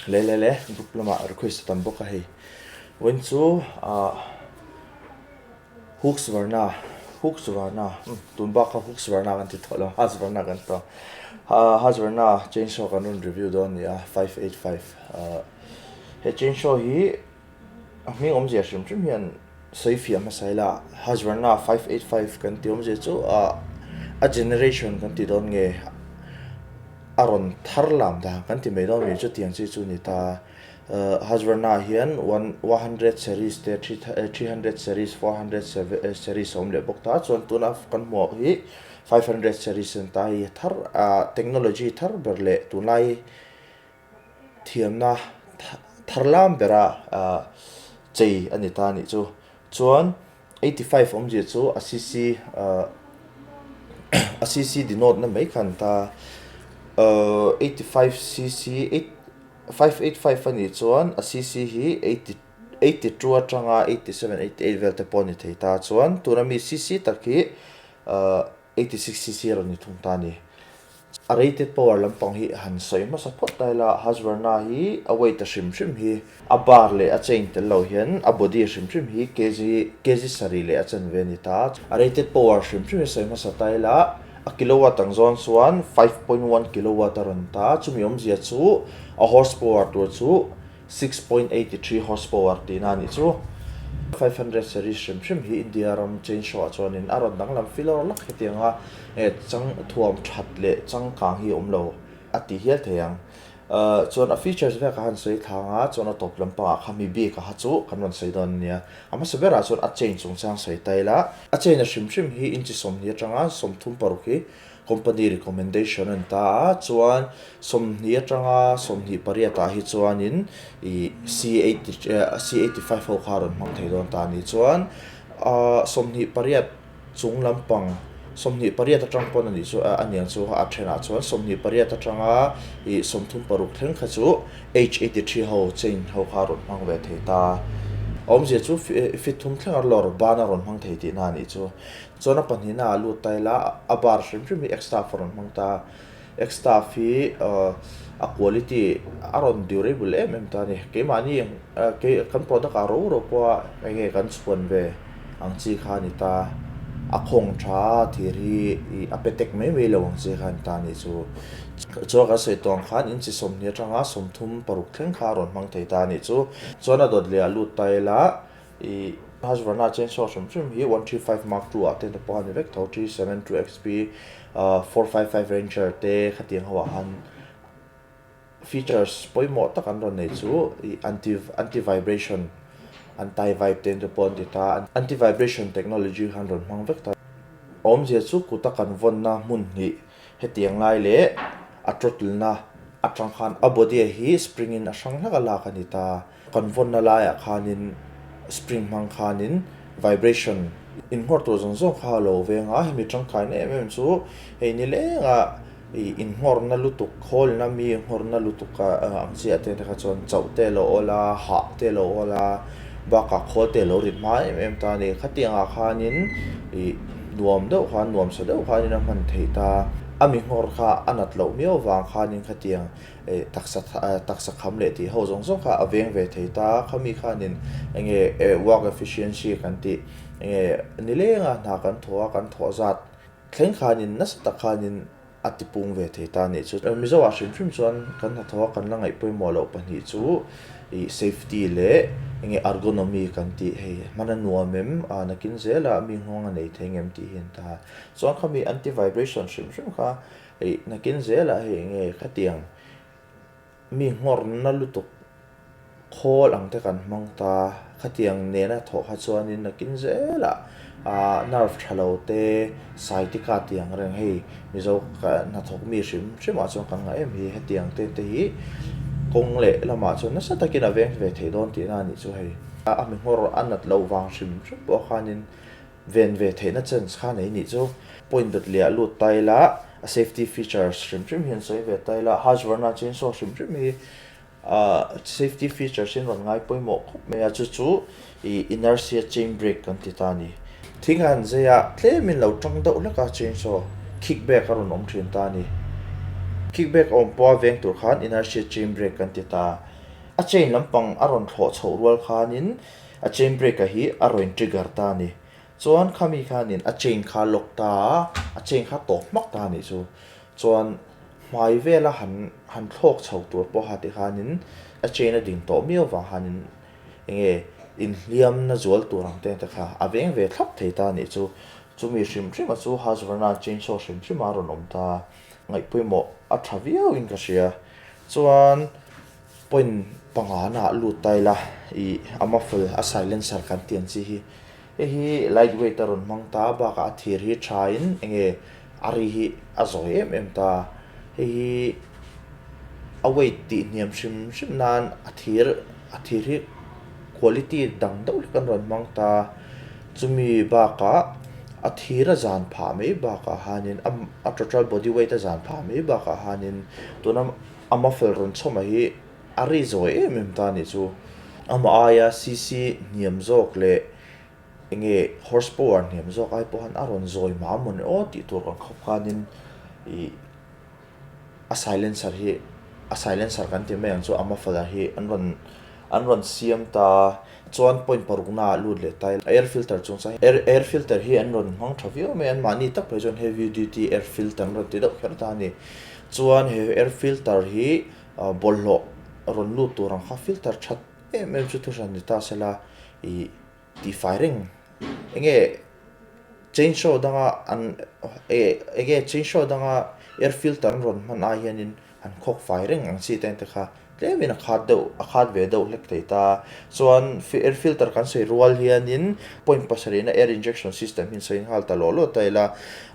Le le le group lamah request a tam bawk a hei. Vawiin chu ah Husqvarna Husqvarna tun bak kha Husqvarna kan ti tawh lo Husqvarna kan ti tawh ah Husqvarna chainsaw kan rawn review dawn a ni a 585 ah he chainsaw hi a hming awmzia hrim hrim hian sawi fiah hmasa ila Husqvarna 585 kan tih awmzia chu ah a generation kan ti dawn nge a rawn thar lam dan kan ti mai dawn mi chutiang chi chu a ni ta. Husqvarna hian one 100 series te 300 series 400 series a awm leh bawk ta chuan tuna kan hmuh hi 500 series a ni ta hei thar ah technology thar ber leh tunlai thiamna thar lam bera ah chei a ni ta a nih chu chuan 85 awmzia chu a cc ah a cc denote na mai kha a ni ta ah 85 cc eight. 585 a nih chuan a cc hi 82 atanga 87, 88 vel te pawh a ni thei ta chuan tuna mi cc tak hi 86 cc a rawn ni thung ta a ni. A rated power lampang hi han sawi hmasa phawt ta ila Husqvarna hi a weight a hrim hrim hi a bar leh a chain tel lo hian a body hrim hrim hi kg kg sarih leh a chanve a ni ta. A rated power hrim hrim hi sawi hmasa ta ila A kilowatt ang zawn chuan 5.1 kilowatt a rawn ta a, chumi awmzia chu a horsepower tur chu 6.83 horsepower tihna a nih chu. 500 series hrim hrim hi India ram chainsaw ah chuanin a rawn danglam filawr lak hetianga chang thuam that leh changkang hi a awm lo a ti hial thei ang. Chuan a features vek a han sawi thlang a, chuan a tawp lampangah kha mi bik a ha chu kan rawn sawi dawn a nia. A hmasa berah chuan a chain chungchang sawi ta ila, a chain a hrim hrim hi inchi 20 atanga 36 hi company recommendation a ni ta a, chuan 20 atanga 28 ah hi chuanin ih C 85 ho kha a rawn hmang thei dawn ta a ni. Chuan 28 Chung lampang 28 atang pawn a nih chu a niang chu a thenah chuan 28 atanga ih 36 thleng kha chu H83 ho chain ho kha a rawn hmang ve thei ta. A awmzia chu fit thum thleng a lawr ban a rawn hmang thei tihna a nih chu. Chuan a pahnihna ah lut ta ila a bar hrim hrim hi X-Staff a rawn hmang ta. X-Staff hi a quality a rawn durable em em ta a ni. Keimahni kan product ah ro ro pawha eng nge kan chhuan ve ang chi kha a ni ta. A khawng tha a thir hi a pe tek mai mai lo ang chi kha a ni ta a nih chu. Chuan kan sawi tawh ang khan inchi 20 atanga 36 thleng kha a rawn hmang thei ta a nih chu. Chuan a dawt leh a lut ta ila I Husqvarna chainsaw hrim hrim hi 135 Mark II ah te pawh a ni vek tho, 372 XP, 455 Ranger te khatiang ho ah khan features pawimawh tak an rawn nei chu i anti anti vibration anti vibe te pawh an ti ta a, anti vibration technology khan rawn hmang vek ta. Awmzia chu kuta kan vawnna hmun hnih hetiang lai leh a throttle-na atang khan a body hi spring in a hrang hlek a lak a ni ta. Kan vawnna laiah khanin spring hmang khanin vibration inngawr tur zawng zawng kha a lo veng a, hemi tangkaina em em chu hei ni lenga ih inngawrna lutuk khawlna mi nghawrna lutuk ang chiah te kha chuan chauh te a lo awl a, hah te a lo awl a, bakah khawl te a lo rit hma em em ta a ni. Khatiangah khanin ih nuam deuh khan nuam sa deuh khanin a hman theih ta, a mi nghawr kha a nat loh miau vang khanin khatiang Taksa taksa kham leh tih ho zawng zawng kha a veng ve thei ta. Khami khanin enge work efficiency kan tih enge nilenga hna kan thawh a, kan thawh zat thleng khanin nasa tak khanin a tipung ve thei ta a nih chu. Mizo ah hrim hrim chuan kan hnathawh a kan la ngaih pawimawh loh pahnih chu ih safety leh enge ergonomy kan tih hei hman a nuam em a nakin zela mi nghawng a nei thei ngem tih hi an ta. Chuan khami anti vibration hrim hrim kha Hei nakin zelah hei enge khatiang mi nghawrna lutuk khawl ang te kan hmang ta, khatiang nena thawh kha chuanin nakin zelah ah nerve tha lo te sciatica tih ang reng hei Mizo hnathawk mi hrim hrimah chuan kan ngah em hi hetiang te te hi kawng leh lamah chuan nasa takin a veng ve thei dawn tihna a nih chu hei. A mi nghawr a nat loh vang hrim hrim pawh khanin Ven ve theihna chance kha nei nih chu. Point dawt leh ah lut ta ila, a safety features hrim hrim hi an sawi ve ta ila, Husqvarna chainsaw hrim hrim hi safety features hi an rawn ngai pawimawh khawp mai a, chu chu ih inertia chain brake kan ti ta a ni. Thing a han zai a, tlemin lo tang deuh hlek a chainsaw kick back a rawn awm thin ta a ni. Kick back a awm pawha veng tur khan inertia chain brake kan ti ta. A chain lampang a rawn thlawh chhoh rual khanin a chain brake a hi a rawn trigger ta a ni. Chuan khami khanin a chain kha lock ta a, a chain kha tawp hmak ta a nih chu. Chuan hmai vela han han thlawk chho tur pawha tikhanin a chain a ding tawh miau vang khanin enge inhliamna zual tur ang te te kha a veng ve thlap thei ta a nih chu. Chumi hrim hrima chu Husqvarna chainsaw hrim hrima a rawn awm ta. Ngaihpawimawh a tha viauin ka hria. Chuan point pangana lut ta ila ih a muffle a silencer kan tih ang chi hi. Hei hi light weight a rawn hmang ta bakah a thir hi thain enge a ri hi a zawi em em ta. Hei hi a weight tih hniam hrim hrim nan a thir a thir hi quality dang deuh hlek an rawn hmang ta. Chumi bakah a thir a zan phah mai bakah hanin a a total body weight a zan phah mai bakah hanin tuna a muffle rawn chhawm hi A ri zawi em em ta nih chu. Amah aia CC hniam zawk leh enge horse power hniam zawk ai pawh khan a rawn zawi mah amaw ni aw tih tur kan khawp khanin ih a silencer hi a silencer kan ti mai ang chu a muffler hi an rawn an rawn siam ta chuan point parukna ah lut leh ta ila air filter chung chuan air air filter hi an rawn hmang tha viau mai a anmahni tak phei chuan heavy duty air filter an rawn ti deuh kher ta a ni chuan he air filter hi. Bawlhhlawh rawn lut tur ang kha filter that em em chu thuhran ni ta sela ih tihfai reng enge chainsaw danga an enge chainsaw danga air filter an rawn hman ai hianin an khawk fai reng ang chi te te kha tlemin a khat deuh a khat ve deuh hlek thei ta chuan air filter kan sawi rual hianin point pasarihna air injection system hi an sawi nghal ta lawh lawh ta ila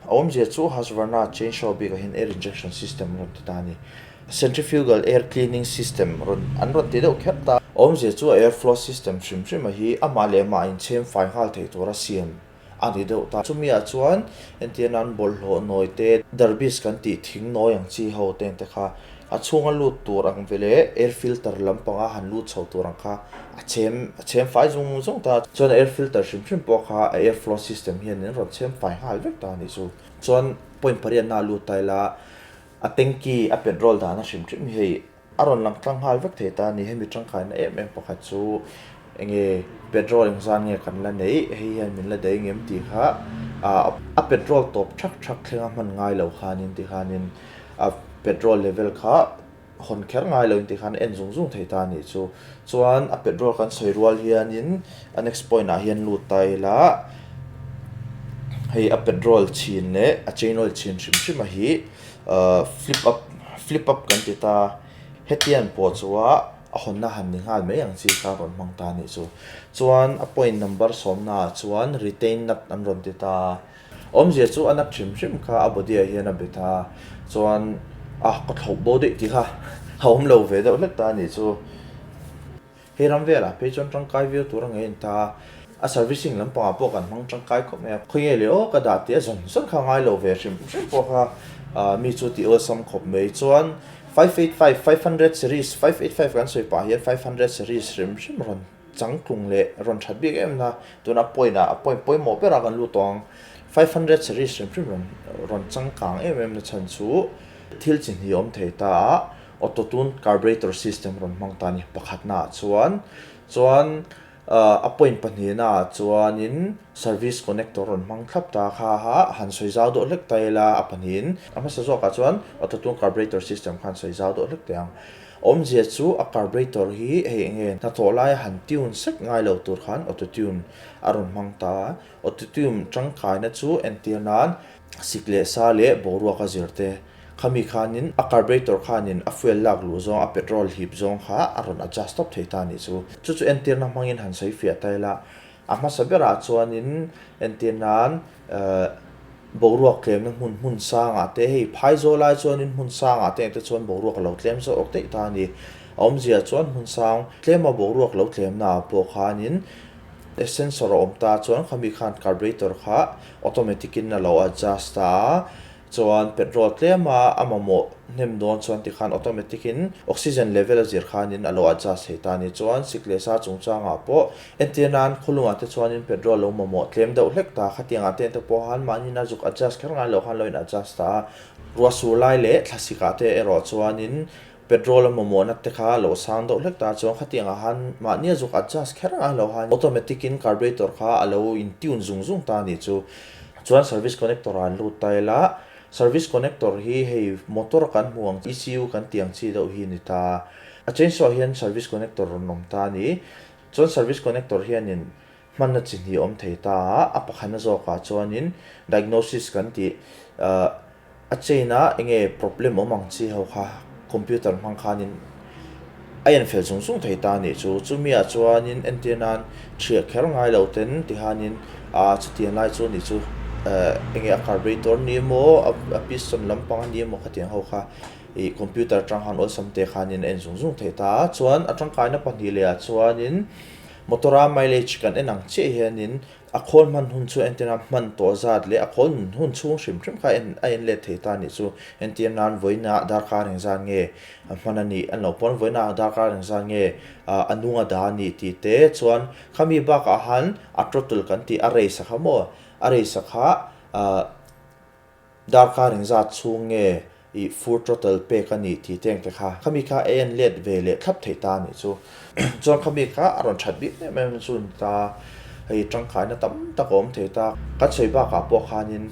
a awmzia chu Husqvarna chainsaw bikah hian air injection system a rawn ti ta a ni. Centrifugal air cleaning system rawn an rawn ti deuh kher ta. Awmzia chu a air flow system hrim hrim a hi amah leh amah in chhem fai nghal thei tura siam a ni deuh ta. Chumi ah chuan entir nan bawlhhlawh nawi te, darbis kan tih thing nawi ang chi ho te te kha a chhunga lut tur ang ve leh air filter lampanga han lut chho tur ang kha a chhem a chhem fai zung zung ta. Chuan air filter hrim hrim pawh kha a air flow system hian in rawn chhem fai nghal vek ta a nih chu. Chuan point pariatna a lut ta ila A tanky a petrol dahna hrim hrim hi hei a rawn lang tlang nghal vek thei ta a ni. Hemi tangkaina em em pakhat chu enge petrol engzan nge kan la neih hei hian min la daih ngem tih kha a petrol tawp thak thak thlenga hman ngai lo khanin ti khanin a petrol level kha hawn kher ngai lo in ti khan a en zung zung thei ta a nih chu. Chuan a petrol kan sawi rual hianin a next point ah hian lut ta ila hei a petrol chhin leh a chain oil chhin hrim hrim a hi ahh flip up flip up kan ti ta hetiang pawh chu a a hawnna han ni nghal mai ang chi kha a rawn hmang ta a nih chu. Chuan a point number sawmna ah chuan retain nut an rawn ti ta. Awmzia chu a nat hrim hrim kha a body ah hian a bet a, chuan a ka thlauh bo daih tih kha a awm lo ve deuh hlek ta a nih chu. Hei ram velah phei chuan tangkai viau tur a ngei an ta a, a servicing lampangah pawh kan hmang tangkai khawp mai a, khawnge leh aw ka dah tih a zawn zawn kha ngai lo ve hrim hrim pawh kha mi chu tih awlsam khawp mai. Chuan 585, 500 series, 585 kan sawi pah hian 500 series hrim hrim rawn Changtlung leh rawn that bik em na, tuna point ah point pawimawh berah kan lut tawh ang. 500 series hrim hrim rawn rawn changkang em em na chhan chu thil chi hnih awm thei ta a, auto tune carburetor system rawn hmang ta a ni pakhatna ah chuan. Chuan a point pahnihna ah chuanin service connector rawn hmang thlap ta kha ha han sawi zau deuh hlek ta ila a pahnihin a hmasa zawkah chuan auto tune carburetor system khan sawi zau deuh hlek teh ang. Awmzia chu a carburetor hi hei enge hnathawh laia han tune sek ngai lo tur khan auto tune a rawn hmang ta a. Auto tune tangkaina chu entir nan sik leh sa leh boruak a zir te. Khami khanin a carburetor khanin a fuel lak luh zawng a petrol hip zawng kha a rawn adjust tawp thei ta a nih chu. Chu chu entirna hmangin han sawi fiah ta ila a hmasa berah chuanin entir nan Boruak tlemna hmun hmun sangah te hei phai zawl lai chuanin hmun sangah te engte chuan boruak a lo tlem zawk daih ta a ni. A awmzia chuan hmun sang tlema boruak lo tlemna ah pawh khanin sensor a awm ta chuan khami khan carburetor kha automatic in a lo adjust ta a. Chuan petrol tlema a mamawh hnem dawn chuan tikhan automatic in oxygen level a zir khanin a lo adjust thei ta a ni. Chuan sik leh sa chungchangah pawh entir nan khawlungah te chuanin petrol lo mamawh tlem deuh hlek ta khatiangah te te pawh khan mahni na zuk adjust kher ngai lo khan lo in adjust ta a. Ruah sur lai leh thlasik ah te erawh chuanin petrol a mamawhna te kha a lo sang deuh hlek ta chuan khatiang ah khan mahni a zuk adjust kher ang lo khan automatic in carburetor kha a lo in tune zung zung ta a nih chu. Chuan service connector ah an lut ta ila, service connector hi hei motor kan hmu ang ECU kan tih ang chi deuh hi a ni ta. A chainsaw ah hian service connector rawn awm ta a ni. Chuan service connector hianin hmanna chi hnih awm thei ta a, a pakhatna zawkah chuanin diagnosis kan tih ahh a chain a enge problem awm ang chi ho kha computer hmang khanin a en fel zung zung thei ta a nih chu. Chumi ah chuanin entir nan thiah kher ngai lo ten tihanin ahh chutiang lai chu a nih chu ehh enge a carburetor ni emaw a piston lampang a ni emaw khatiang ho kha ih computer atang khan awlsam te khanin a en zung zung thei ta a. Chuan a tangkaina pahnih leh ah chuanin Motor a mileage kan en ang chiah hianin a khawl hman hun chu entir nan hman tawh zat leh a khawl nun hun chhung hrim hrim kha en a en let thei ta anih chu. Entir nan vawiinah darkar engzat nge a hman a nih an lo pawn vawiinah darkar engzat nge a nung a dah a nih tih te chuan khami bakah han a throttle kan tih a race a kha maw a race a kha ah Darkar engzat chhung nge i full throttle pek a nih tih te engte kha khami kha a en let ve leh thlap theih ta a nih chu. Chuan khami kha a rawn that bik em em chu a ni ta, hei tangkaina tam tak a awm thei ta. Kan sawi bakah pawh khanin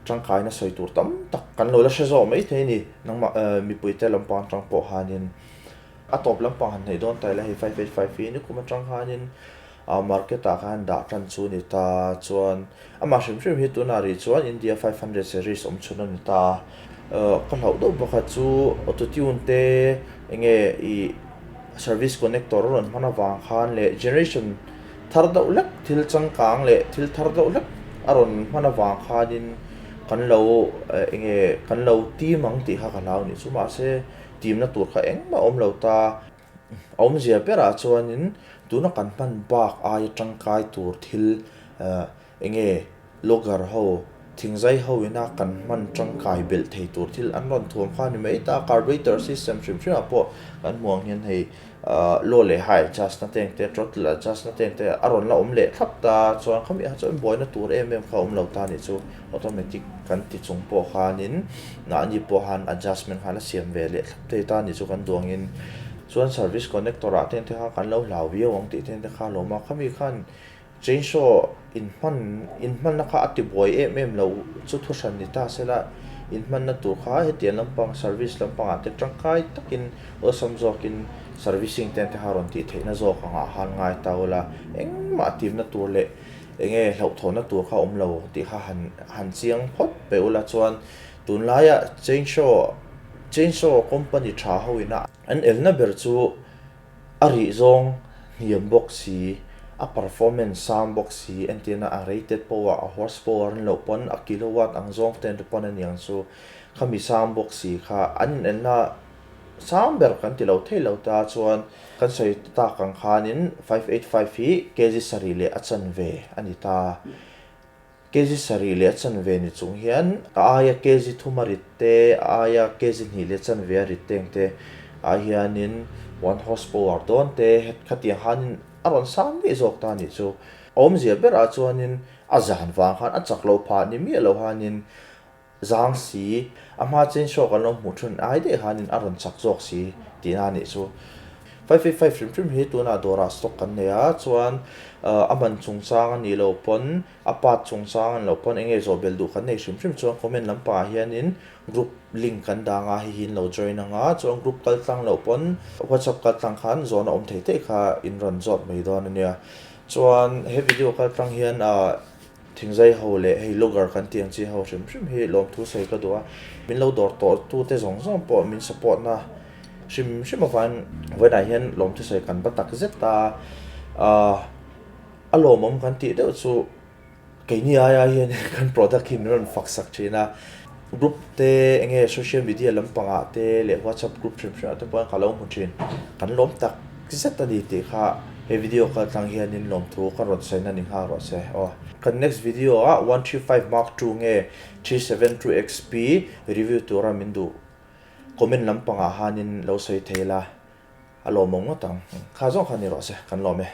tangkaina sawi tur tam tak kan lo la hre zawk mai thei a ni, nangmah mipuite lampang atang pawh khanin a tawp lampang han hnaih dawn ta ila hei 585 hi nikum atang khanin A market ah khan dah tan chu a ni ta chuan amah hrim hrim hi tunah rih chuan India 500 series awm chhun a ni ta. Ka hlauh deuh pakhat chu auto tune te enge ih service connector a rawn hman avang khan leh generation thar deuh hlek thil changkang leh thil thar deuh hlek a rawn hman avang khanin kan lo enge kan lo tim ang tih kha ka hlau a nih chu mahse timna tur kha engmah a awm lo ta. A awmzia berah chuanin tuna kan hman bak aia tangkai tur thil eh enge logger ho thingzai ho ina kan hman tangkai belh thei tur thil an rawn thuam kha a ni mai ta. Carburetor system hrim hrim ah pawh kan hmuh ang hian hei ah low leh high adjust na te engte throttle adjust na te engte a rawn la awm leh thlap ta chuan khami ah chuan buaina tur em em kha a awm lo ta a nih chu automatic kan ti chung pawh khanin mahni pawh han adjustment khan a siam ve leh thlap. Thei ta ni chu kan duangin chuan service connector ah te kha kan lo hlau viau ang tih te kha a lawm a, khami khan chainsaw inhman inhmanna kha a ti buai em em lo chu thu hran ni ta sela inhmanna tur kha hetiang lampang service lampangah te tangkai takin awlsam zawkin servicing te kha rawn tih theihna zawk angah khan ngai ta ula engmah timna tur leh enge hlauhthawnna tur kha awm lo tih kha han han chiang phawt pe ula chuan tunlaia chainsaw Chainsaw company tha ho ina an elna ber chu a rih zawng hniam bawk si, a performance sang bawk si, entirna a rated power, a horse power an loh pawn a kilowatt ang zawng te te pawn a niang chu khami sang bawk si kha an inelna sang ber kan ti lo thei lo ta chuan kan sawi tak ang khanin 585 hi kg sarih leh a chanve a ni ta. Kg sarih leh a chanve ni chung hian a aia kg thum a rit te, a aia kg hnih leh chanve a rit teng te ah hianin one horse power dawn te het khatiang khanin a rawn sang ngei zawk ta a nih chu. A awmzia berah chuanin a zan vang khan a chak loh phah ni miah lo khanin zang si, a hma chainsaw kan lo hmuh thin ai daih khanin a rawn chak zawk si tihna a nih chu. 585 hrim hrim hi tunah dawrah stock kan nei a, chuan a man chungchang a nih loh pawn, a part chungchang a nih loh pawn eng nge zawh belh duh kan nei hrim hrim chuan comment lampangah hianin group link kan dang a, hei hi in lo join ang a, chuan group kal tlang loh pawn whatsapp kal tlang khan zawhna awm thei theih kha in rawn zawt mai dawn a nia. Chuan he video kal tlang hian ah. Thingzai ho leh hei logger kan tih ang chi ho hrim hrim hi lawmthu sawi ka duh a, min lo dawr tawh tu te zawng zawng pawh min support na hrim hrim avangin vawiinah hian lawmthu sawi kan va tak zet a, ahh a lawmawm kan tih deuh chu keini aia hian kan product hi min rawn fak sak thin a, group te enge social media lampangah te leh whatsapp group hrim hrim ah te pawh ka lo hmu thin, kan lawm tak zet a ni tih kha he video kal tlang hianin lawmthu ka rawn sawi na ni nghal rawh se aw. Kan next video ah 135 mark ii nge 372 XP review tura min duh comment lampangah hanin lo sawi thei la a lawmawm ngawt ang. Kha zawng kha ni rawh se kan lawm e.